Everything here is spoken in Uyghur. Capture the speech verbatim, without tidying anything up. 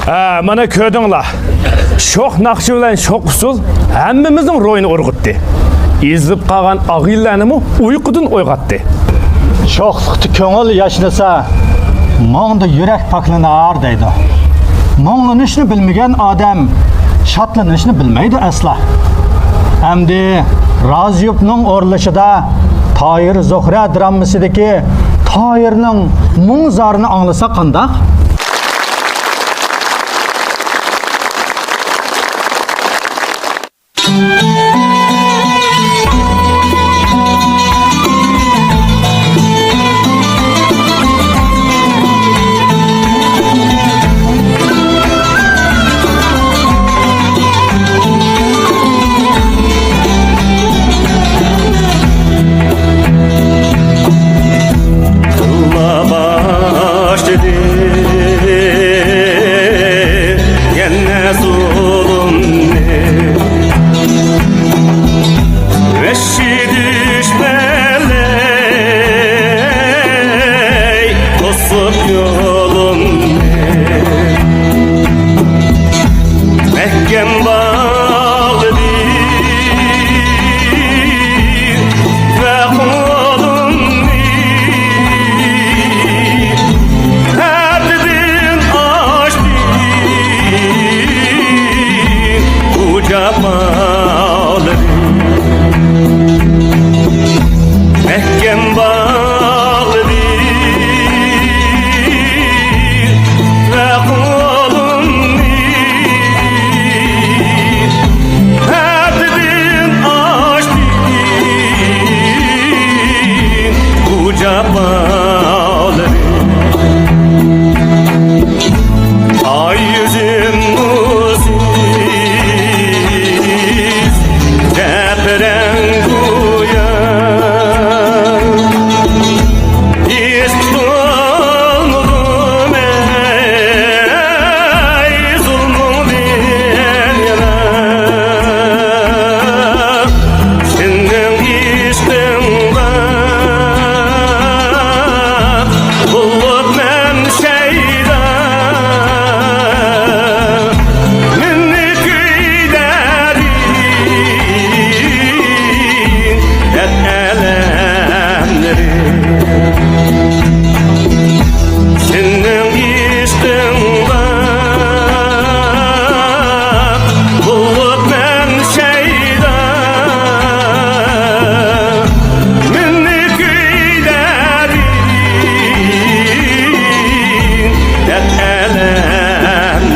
ھە، مانا كۆردۈڭلار. شوخ ناخشا بىلەن شوخ ئۇسسۇل ھەممىمىزنىڭ روھىنى ئۇرغۇتتى. ئېزىلىپ قالغان ئاغىنىلەرنىمۇ ئۇيقۇدىن ئويغاتتى. شوخلۇقتا كۆڭۈل ياشنىسا، مۇڭدا يۈرەك پاكلىنار دەيدۇ. مۇڭلىنىشنى بىلمىگەن ئادەم شادلىنىشنى بىلمەيدۇ ئەسلا. ئەمدى رازىيوپنىڭ ئورۇنلىشىدا تاھىر زوھرە دراممىسىدىكى تاھىرنىڭ مۇڭ-زارىنى ئاڭلىساق قانداق؟ قىلما باشلىدى يەنە زۇلۇمنى. ۋەھشىي دۈشمەنلەر توسۇپ يولۇمنى، مەھكەم باغلىدى ۋە قولۇمنى ھەددىدىن ئاشتى بۇ جاپالىرى. مەھكەم باغلىدى ۋە قولۇمنى ھەددىدىن ئاشتى بۇ جاپالىرى. ئاي يۈزۈم نۇرسىز دەپ رەڭ گويا، ھېس تۇتالمىدىم ئەي زۇلمۇڭدىن يەنە. سېنىڭ ئىشقىڭدا بولۇپ مەن شەيدا، مېنى كۆيدۈردۈڭ دەپ ئەلەملىرىم. سېنىڭ ئىشقىڭدا بولۇپ مەن شەيدا، مېنى كۆيدۈردۈڭ دەپ ئەلەملىرىم.